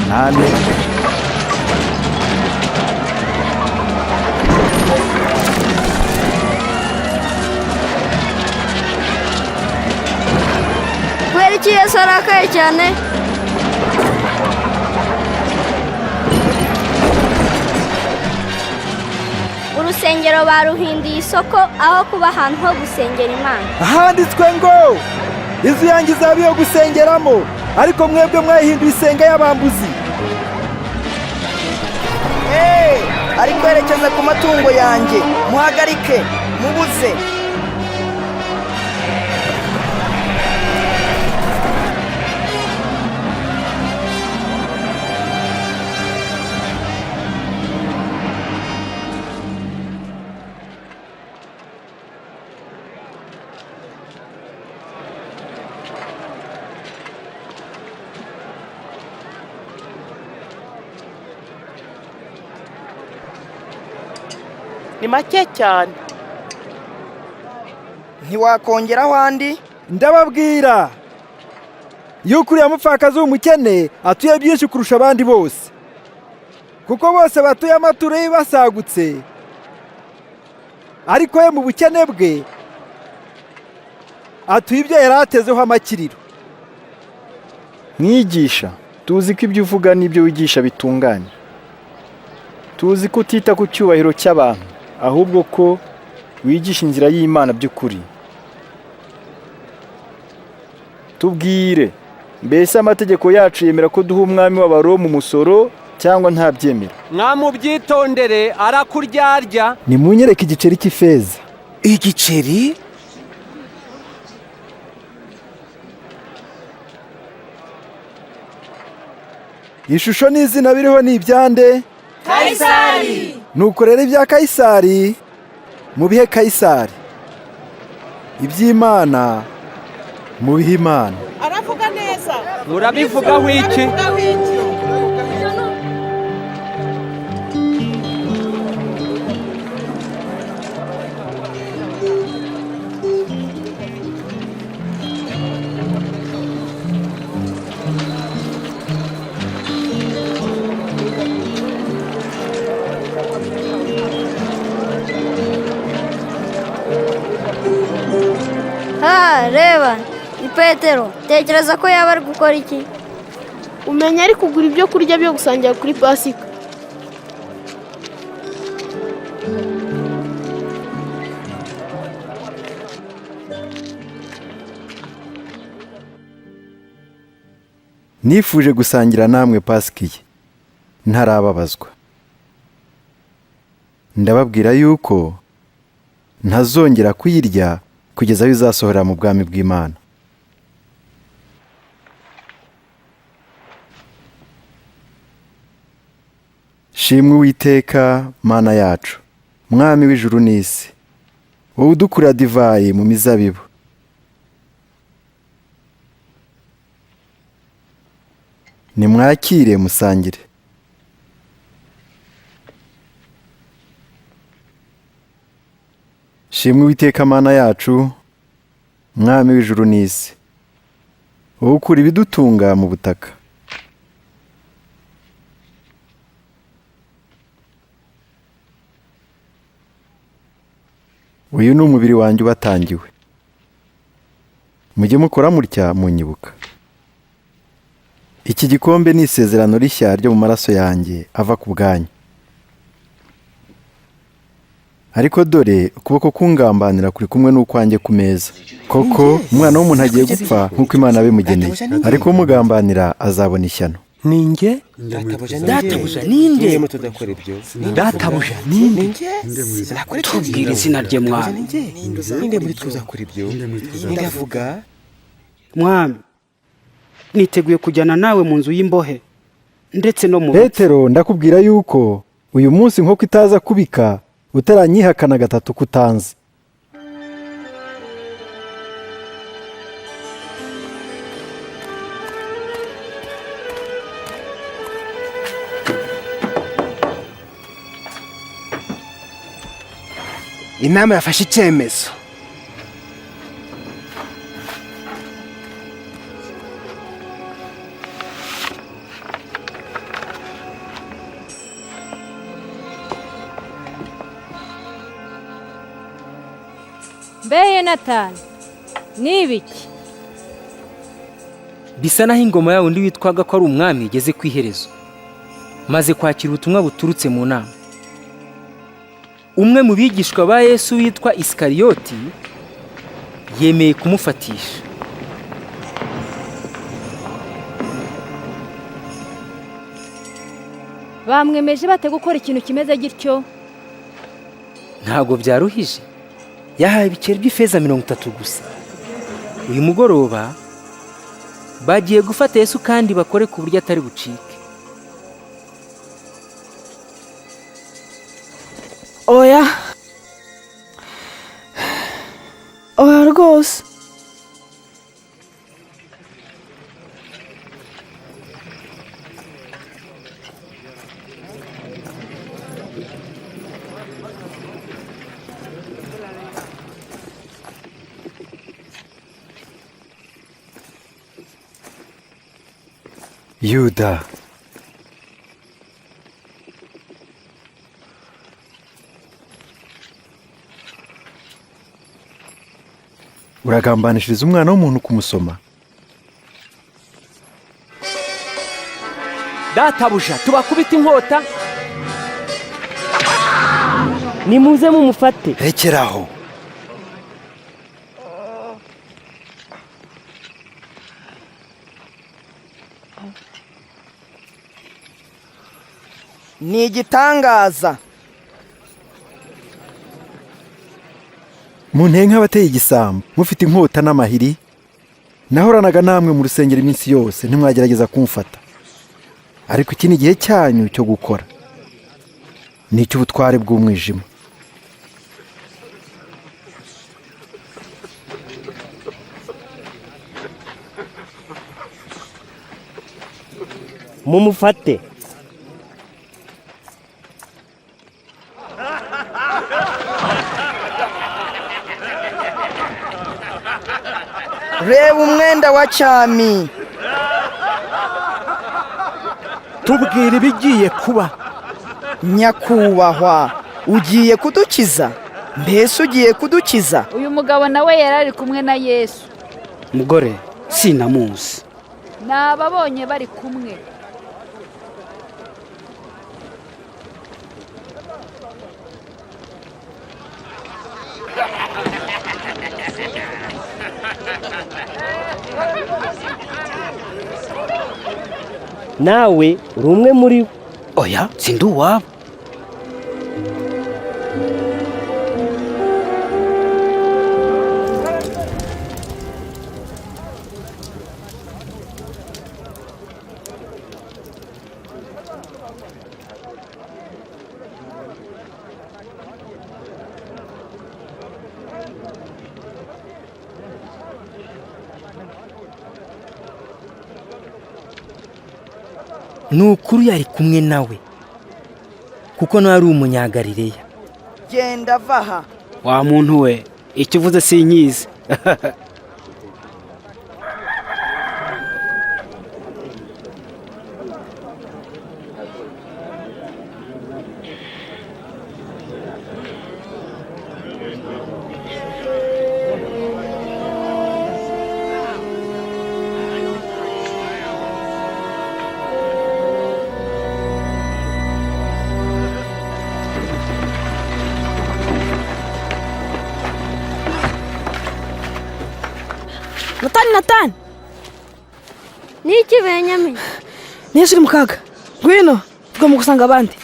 4.
Kubera iki Yesu arakaye cyane?
Urusengero baruhinduye isoko aho kuba ahantu ho gusengera Imana.
Handitswe ngo inzu yanjye izaba iyo gusengeramo, ariko mwebwe mwayihinduye isenga y'abambuzi.
Ari kwerekeza ku matungo yanjye, muhagarike, mubuze.
Ni make cyane.
Ntiwakongeraho andi?
Ndababwira yuko uriya mupfakazi w'umukene atuye byinshi kurusha abandi bose, kuko bose batuye amaturo ye basagutse, ariko we mu bukene bwe atuye ibyo yari atezeho amakiriro.
Mwigisha, tuzi ko ibyo uvuga n'ibyo wigisha bitunganye. Tuzi ko utita ku cyubahiro cy'abantu, ahubwo ko wigisha inzira y'Imana by'ukuri. Tubwire, mbese amategeko yacu yemera ko duha umwami w'Abaroma umusoro cyangwa ntabyemera?
Mwamubyitondere, arakuryarya.
Nimunyereke igiceri cy'ifeza.
Igiceri?
Ishusho n'izina biriho ni ibyande?
Kayisari.
Nuko rero ibya Kayisari mubihe Kayisari, iby'Imana mubihe Imana.
Aravuga neza.
Murabivugaho iki?
Ha, reba, ni Petero. Tekereza ko yaba ari gukora iki?
Umenya ari kugura ibyo kurya byo gusangira kuri Pasika.
Nifuje gusangira namwe Pasika iyi ntarababazwa. Ndababwira yuko ntazongera kuyirya kugeza aho izasohorera mu bwami bw'Imana. Shimwe Uwiteka Mana yacu, Mwami w'ijuru n'isi, wowe udukurira divayi mu mizabibu. Nimwakire musangire. Shimwe Uwiteka Mana yacu, Mwami w'ijuru n'isi, wowe ukura ibidutunga mu butaka. Uyu ni umubiri wanjye ubatangiwe. Mujye mukora mutya munyibuka. Iki gikombe ni isezerano rishya ryo mu maraso yanjye ava ku bwanyu. Ariko dore ukuboko kungambanira kuri kumwe n'ukwanjye ku meza. Koko umwana w'umuntu agiye gupfa nk'uko Imana yabimugeneye, ariko umugambanira azabona ishyano.
Ninjye?
Databuja ninde?
Databuja ninde?
Tubwire izina rye mwami. Mwami, niteguye kujyana nawe mu nzu y'imbohe ndetse no mu
Petero, ndakubwira yuko uyu munsi nk'uko itaza kubika utaranyihakana gatatu kutanzi.
Inama yafashe icyemezo.
Mbe Yonatani, ni ibiki?
Bisa naho ingoma yawe undi witwaga ko ari umwami igeze ku iherezo. Maze kwakira ubutumwa buturutse mu nama. Umwe mu bigishwa ba Yesu witwa Isikariyoti yemeye kumufatisha.
Bamwemeje bate gukora ikintu kimeze gityo?
Ntabwo byaruhije. Yahawe ibiceri by'ifeza 30 gusa. Uyu mugoroba bagiye gufata Yesu kandi bakore ku buryo atari bucike.
Oya, oya rwose.
Yuda, uragambanishiriza umwana w'umuntu kumusoma.
Databuja, tubakubita inkota.
Nimuze mumufate.
Rekeraho.
Ni igitangaza.
Munteye nk'abateye igisambo, mufite inkota n'amahiri. Nahoranaga namwe mu rusengero iminsi yose, ntimwagerageza kumfata. Ariko iki ni igihe cyanyu cyo gukora, ni icy'ubutware bw'umwijima.
Mumufate.
Reba umwenda wa cyami.
Tubwire ibigiye kuba.
Nyakubahwa, ugiye kudukiza? Mbese ugiye kudukiza?
Uyu mugabo nawe yari ari kumwe na Yesu.
Mugore, sinamuzi.
Nababonye bari kumwe.
Nawe uri umwe muri bo.
Oya, sindi uwabo.
Ni ukuri yari kumwe nawe, kuko nawe ari Umunyagalileya.
Genda vaha.
Wa muntu we, icyo uvuze sinkizi.
Natani, Natani!
Niki, Benyamini?
Yesu uri mu kaga. Ngwino, tugomba gusanga abandi.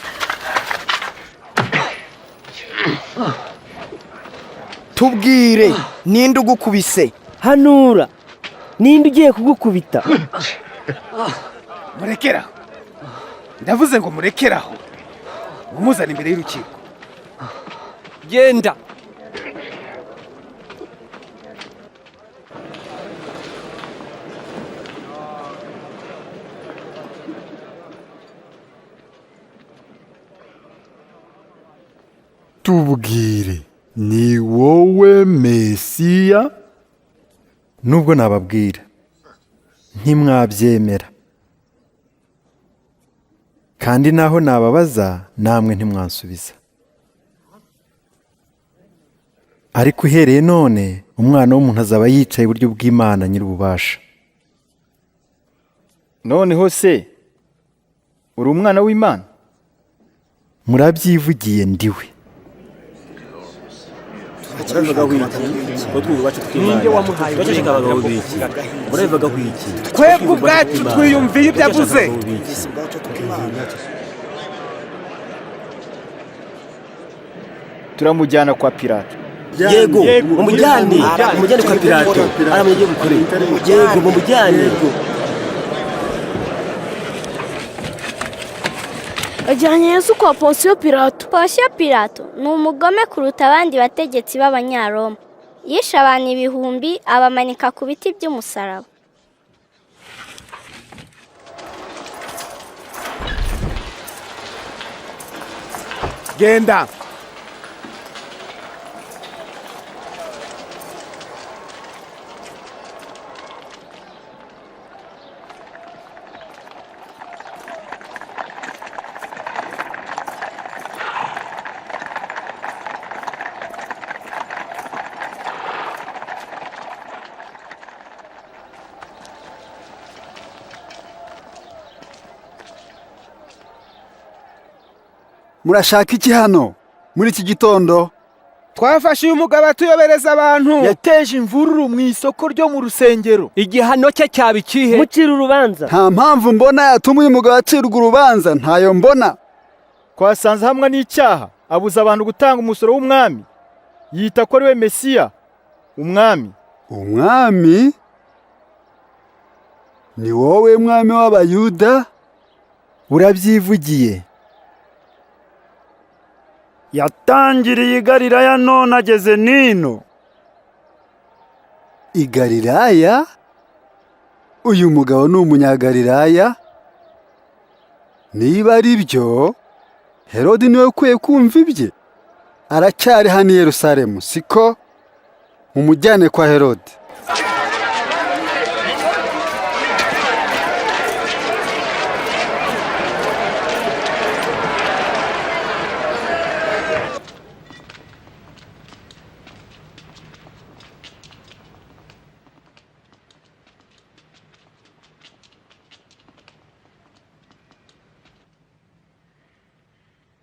Tubwire, ninde ugukubise?
Hanura, ninde ugiye kugukubita?
Murekeraho! Ndavuze ngo murekeraho, mumuzane imbere y'urukiko.
Genda.
Tubwire, ni wowe Mesiya?
Nubwo nababwira ntimwabyemera, kandi naho nababaza namwe ntimwansubiza. Ariko uhereye none Umwana w'umuntu azaba yicaye iburyo bw'Imana Nyir'ububasha.
Noneho se uri Umwana w'Imana?
Murabyivugiye, ndiwe.
Twebwe ubwacu twiyumviye ibyo avuze.
Turamujyana kwa Pilato.
Yego, mumujyane, mumujyane kwa Pilato, aramujye bukore. Yego, mumujyane.
Ajyanye Yesu kwa Ponsiyo Pilato.
Ponsiyo Pilato ni umugome kuruta abandi bategetsi b'Abanyaroma. Yishe abantu ibihumbi, abamanika ku biti by'umusaraba.
Genda.
Murashaka iki hano muri iki gitondo?
Twafashe uyu mugabo atuyobereza abantu.
Yateje imvururu mu isoko ryo mu rusengero.
Igihano cye cyaba ikihe?
Mucira urubanza.
Nta mpamvu mbona yatuma uyu mugabo acirwa urubanza, ntayo mbona.
Twasanze hamwe n'icyaha, abuza abantu gutanga umusoro w'umwami, yita ko ari we Mesiya, umwami.
Umwami? Ni wowe mwami w'Abayuda?
Urabyivugiye.
Yatangiriye i Galilaya none ageze nino.
I Galilaya? Uyu mugabo ni Umunyagalilaya? Niba ari byo, Herodi niwe ukwiye kumva ibye. Aracyari hano i Yerusalemu, siko? Mumujyane kwa Herodi.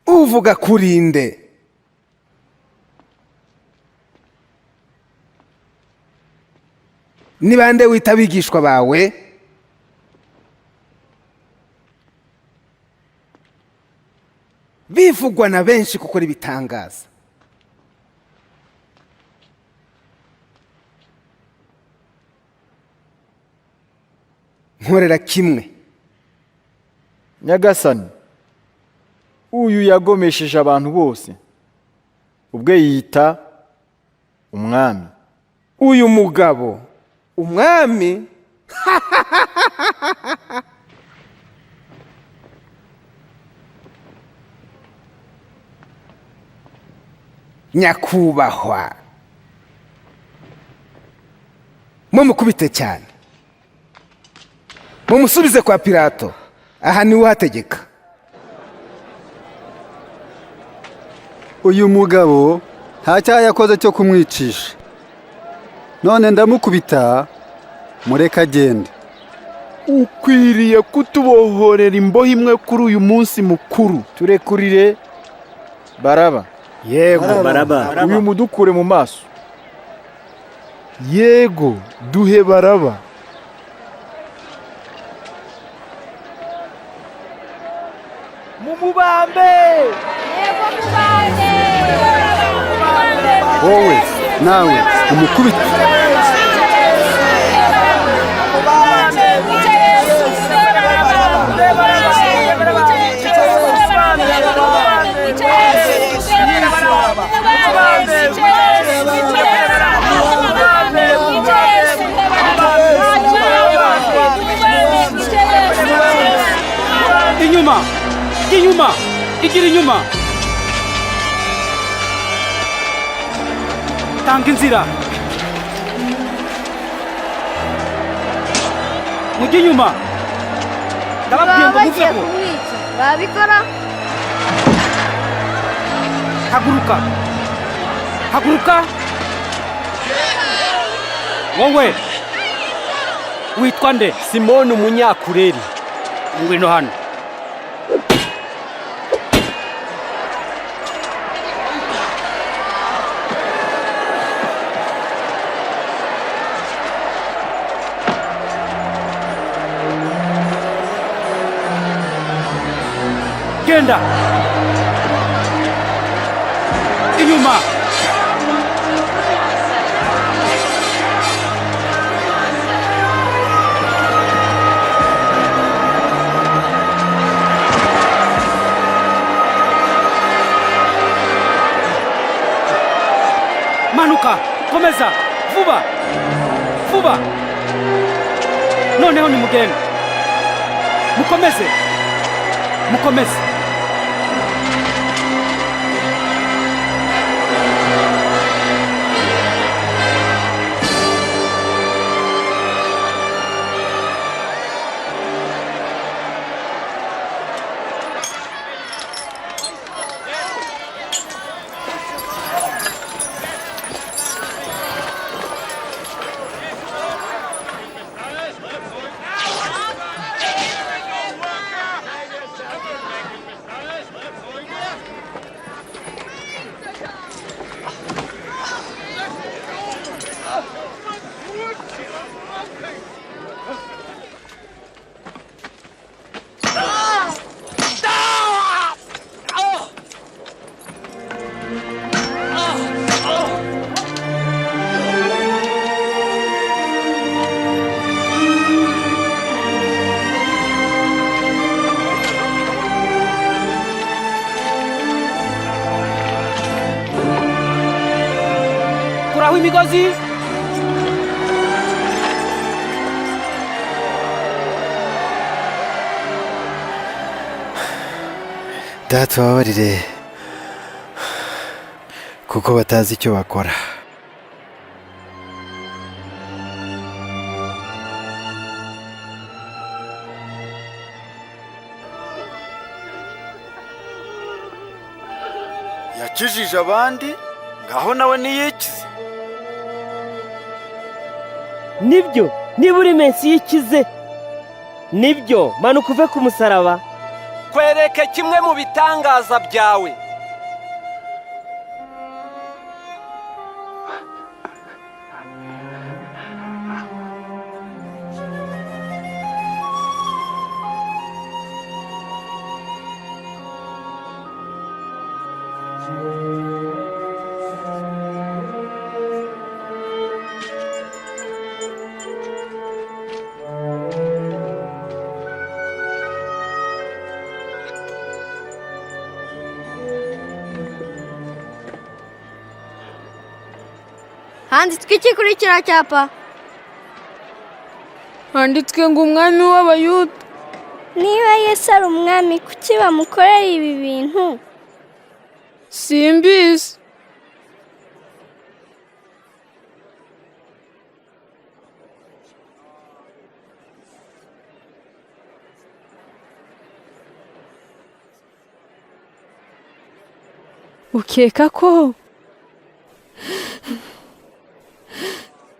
Uvuga kurinde? Ni bande wita abigishwa bawe? Bivugwa na benshi gukora ibitangaza. Nkorera kimwe.
Nyagasani, uyu yagomesheje abantu bose, ubwe yita umwami.
Uyu mugabo umwami? Nyakubahwa, mumukubite cyane, mumusubize kwa Pilato. Aha niwe uhategeka.
Uyu mugabo nta cyaha yakoze cyo kumwicisha. None ndamukubita, mureke agende.
Ukwiriye kutubohorera imbohe imwe kuri uyu munsi mukuru.
Turekurire Baraba.
Yego.
Baraba. Uyu mudukure mu maso.
Yego, duhe Baraba.
Mumubambe!
Yego, mubambe!
Wowe nawe umukubite.
Inyuma, inyuma, igira inyuma. Tanga inzira. Mujye inyuma. Ndababwiye ngo
Baba bagiye
muveho.
kumwica, babikora.
Haguruka, haguruka. Wowe witwa nde?
Simoni Umunyakureri.
Ngwino hano. Genda inyuma. Manuka, komeza vuba vuba. Noneho nimugende, mukomeze, mukomeze. Kuraho imigozi.
Data, babarire kuko batazi icyo bakora.
Yakijije abandi, ngaho nawe niyikize.
Nibyo, niba uri Mesiya ikize. Nibyo, manuka uve ku musaraba.
Kwereke kimwe mu bitangaza byawe.
Handitswe iki kuri kiriya cyapa?
Handitswe ngo umwami w'Abayuda.
Niba Yesu ari umwami, kuki bamukorera ibi bintu?
Simbizi.
Ukeka ko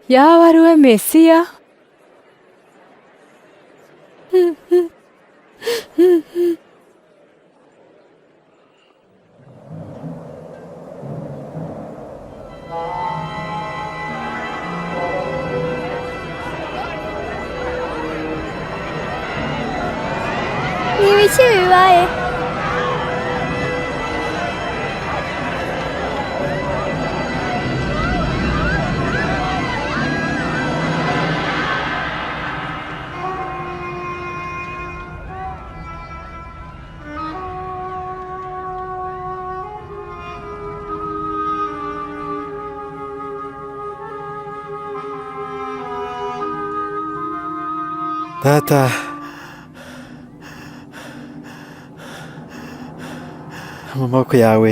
yaba ari we Mesiya?
Ni ibiki bibaye?
Data, mu maboko yawe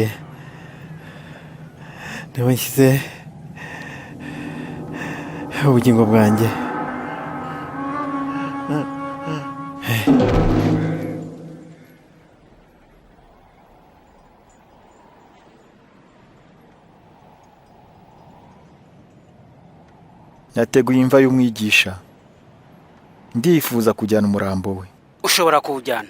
niho nshyize ubugingo bwanjye.
Nateguye imva y'umwigisha. Ndifuza kujyana umurambo we.
Ushobora kuwujyana.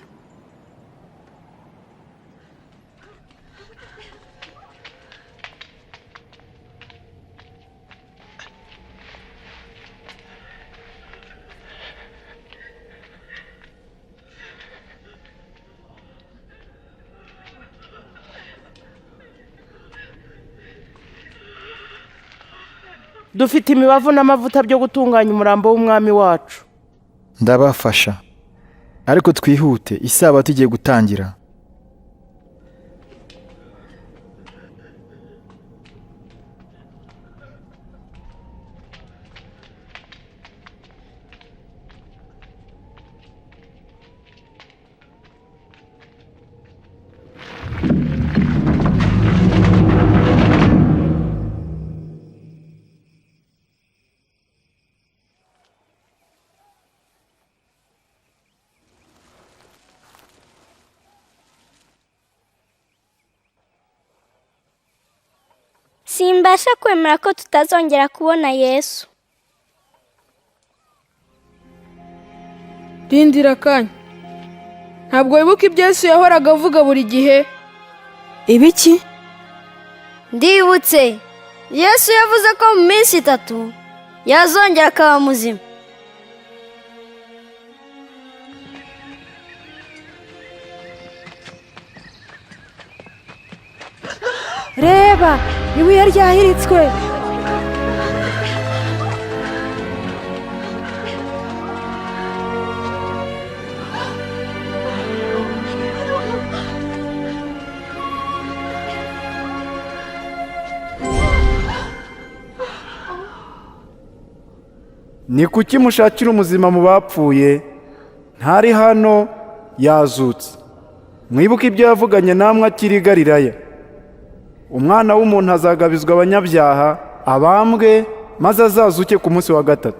Dufite imibavu n'amavuta byo gutunganya umurambo w'umwami wacu.
Ndabafasha, ariko twihute, isabato igiye gutangira.
Simbasha kwemera ko tutazongera kubona Yesu.
Rindira akanya. Ntabwo wibuka ibyo Yesu yahoraga avuga buri gihe?
Ibiki?
Ndibutse. Yesu yavuze ko mu minsi 3 yazongera akaba muzima.
Reba, ibuye ryahiritswe.
Ni kuki mushakira umuzima mu bapfuye? Ntari hano, yazutse. Mwibuke ibyo yavuganye namwe akiri i Galilaya. Umwana w'umuntu azagabizwa abanyabyaha, abambwe, maze azazuke ku munsi wa 3.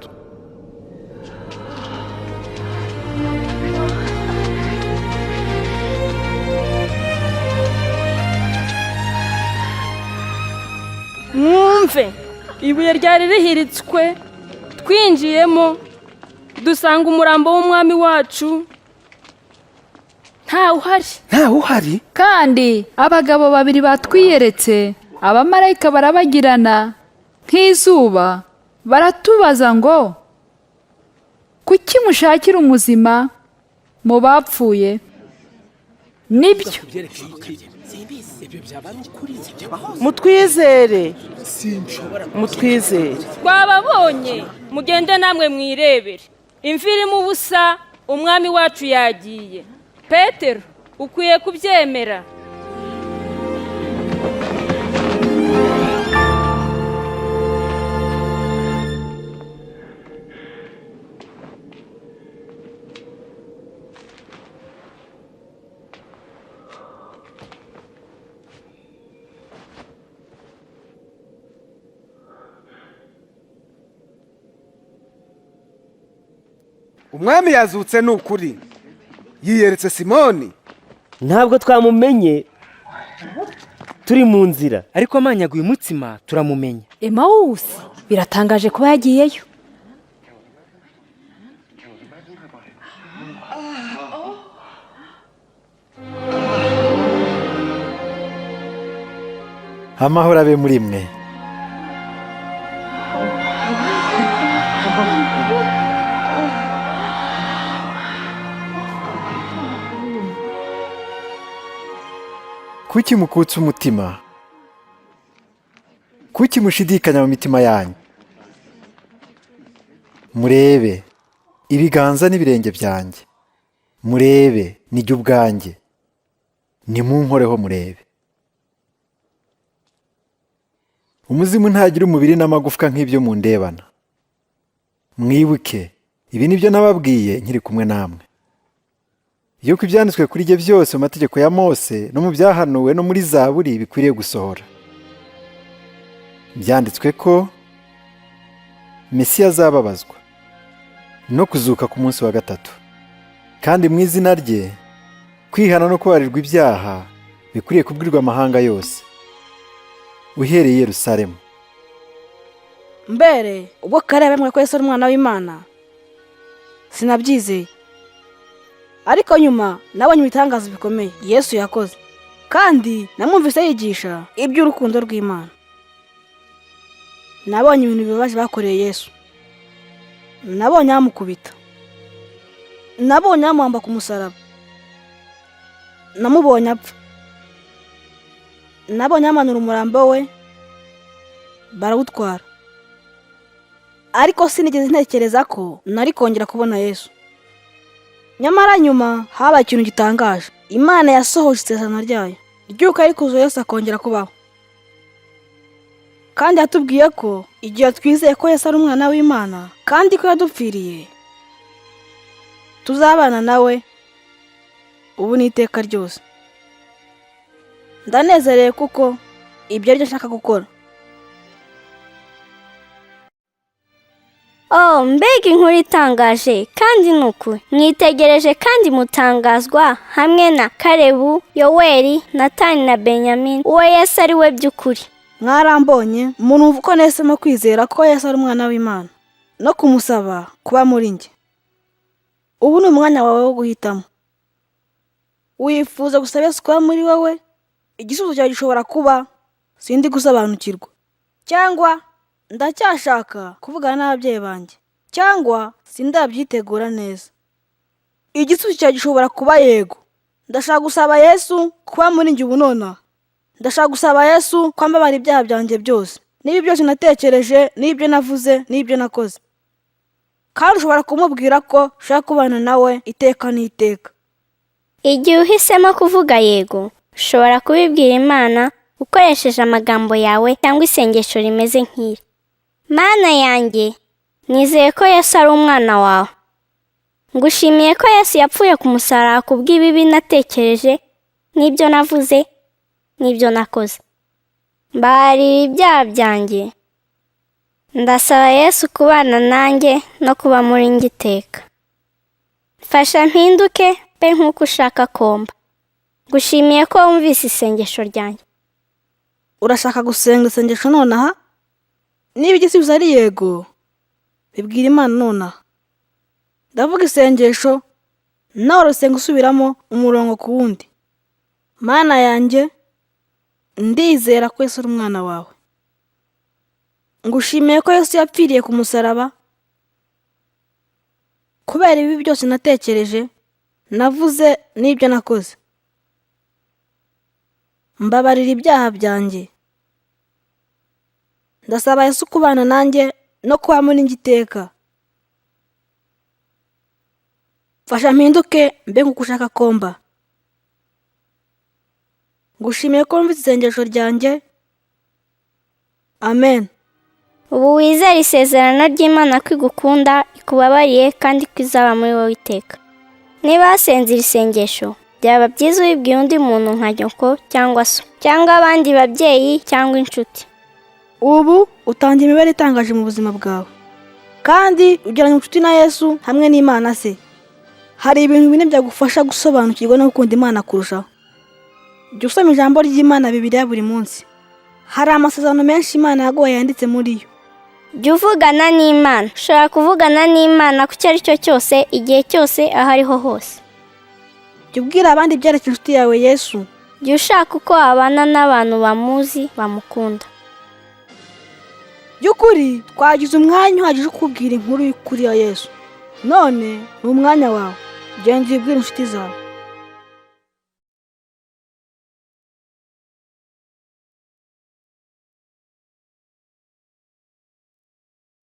Mwumve, ibuye ryari rihiritswe, twinjiyemo dusanga umurambo w'umwami wacu ntawe uhari.
Ntawe uhari?
Kandi abagabo babiri batwiyeretse, abamarayika barabagirana nk'izuba, baratubaza ngo kuki mushakira umuzima mu bapfuye? Nibyo.
Mutwizere, mutwizere.
Twababonye, mugende namwe mwirebere. Imvi irimo ubusa, umwami wacu yagiye. Petero, ukwiye kubyemera.
Umwami yazutse ni ukuri. Yiyeretse Simoni.
Ntabwo twamumenye. Turi mu nzira.
Ariko amanyaguye umutsima turamumenya.
Emawusi biratangaje kuba yagiyeyo.
Amahoro abe muri mwe. Kuki mukutse umutima? Kuki mushidikanya mu mitima yanyu? Murebe ibiganza n'ibirenge byanjye, murebe nijye ubwanjye, nimunkoreho murebe. Umuzimu ntagira umubiri n'amagufwa nk'ibyo mundebana. Mwibuke ibi nibyo nababwiye nkiri kumwe namwe, yuko ibyanditswe kuri jye byose mu mategeko ya Mose no mu byahanuwe no muri Zaburi bikwiriye gusohora. Byanditswe ko Mesiya azababazwa no kuzuka ku munsi wa gatatu, kandi mu izina rye kwihana no kubabarirwa ibyaha bikwiriye kubwirwa amahanga yose, uhereye i Yerusalemu.
Mbere ubwo Kalebu yambwiye ko Yesu ari umwana w'Imana, sinabyizeye. Ariko nyuma nabonye ibitangaza bikomeye Yesu yakoze, kandi namwumvise yigisha iby'urukundo rw'Imana. Nabonye ibintu bibabaje bakoreye Yesu. Nabonye bamukubita, nabonye bamuhamba ku musaraba, namubonye apfa, nabonye bamanura umurambo we barawutwara. Ariko sinigeze ntekereza ko nari kongera kubona Yesu. Nyamara nyuma habaye ikintu gitangaje. Imana yasohoje isezerano ryayo ry'uko ari kuza Yesu akongera kubaho. Kandi yatubwiye ko igihe twizeye ko Yesu ari umwana w'Imana kandi ko yadupfiriye, tuzabana nawe ubu n'iteka ryose. Ndanezerewe kuko ibyo aribyo nshaka gukora.
Oh, mbega inkuru itangaje! Kandi ni ukuri mwitegereje kandi mutangazwa hamwe na Kalebu, Yoweri, Natani na Benyamini, uwo Yesu ari we by'ukuri.
Mwarambonye umuntu uko nahisemo kwizera ko Yesu ari umwana w'Imana no kumusaba kuba muri njye. Ubu ni umwanya wawe wo guhitamo. Wifuza gusaba Yesu kuba muri wowe? Igisubizo cyawe gishobora kuba sindi gusobanukirwa, cyangwa ndacyashaka kuvugana n'ababyeyi banjye, cyangwa sindabyitegura neza. Igisubizo cyawe gishobora kuba yego. Ndashaka gusaba Yesu kuba muri njye ubu nonaha. Ndashaka gusaba Yesu ko ambabara ibyaha byanjye byose, n'ibi byose natekereje, n'ibyo navuze, n'ibyo nakoze. Kandi ushobora kumubwira ko ushaka kubana nawe iteka n'iteka.
Igihe uhisemo kuvuga yego, ushobora kubibwira Imana ukoresheje amagambo yawe cyangwa isengesho rimeze nk'iri: Mana yanjye, nizeye ko Yesu ari umwana wawe. Ngushimiye ko Yesu yapfuye ku musaraba kubw'ibibi natekereje, n'ibyo navuze, n'ibyo nakoze. Mbabarira ibyaha byanjye. Ndasaba Yesu kubana nanjye no kuba muri njye iteka. Mfasha mpinduke mbe nk'uko ushaka komba. Ngushimiye ko wumvise isengesho ryanjye.
Urashaka gusenga isengesho nonaha? Niba igisubizo ari yego, bibwira Imana nonaha. Ndavuga isengesho, nawe urasenga usubiramo umurongo ku wundi. Mana yanjye, ndizera ko Yesu ari umwana wawe. Ngushimiye ko Yesu yapfiriye ku musaraba kubera ibibi byose natekereje, navuze n'ibyo nakoze. Mbabarira ibyaha byanjye. Ndasaba Yesu kubana nanjye no kuba muri njye iteka. Mfasha mpinduke mbe nk'uko ushaka komba. Ngushimiye ko wumvise isengesho ryanjye. Amen.
Ubu wizere isezerano ry'Imana ko igukunda, ikubabariye kandi ko izaba muri wowe iteka. Niba wasenze iri sengesho, byaba byiza ubibwiye undi muntu nka nyoko cyangwa so, cyangwa abandi babyeyi cyangwa inshuti.
Ubu utangiye imibare itangaje mu buzima bwawe, kandi ugiranye ubucuti na Yesu hamwe n'Imana se. Hari ibintu bine byagufasha gusobanukirwa no gukunda Imana kurushaho. Jya usoma ijambo ry'Imana Bibiliya buri munsi. Hari amasezerano menshi Imana yaguhaye yanditse muri yo.
Jya uvugana n'Imana. Ushobora kuvugana n'Imana ku icyo ari cyo cyose, igihe cyose, aho ariho hose.
Jya ubwira abandi ibyerekeye inshuti yawe Yesu.
Jya ushaka uko wabana n'abantu bamuzi, bamukunda.
By'ukuri twagize umwanya uhagije wo kukubwira inkuru y'ukuri ya Yesu. None ni umwanya wawe. Genda uyibwire inshuti zawe.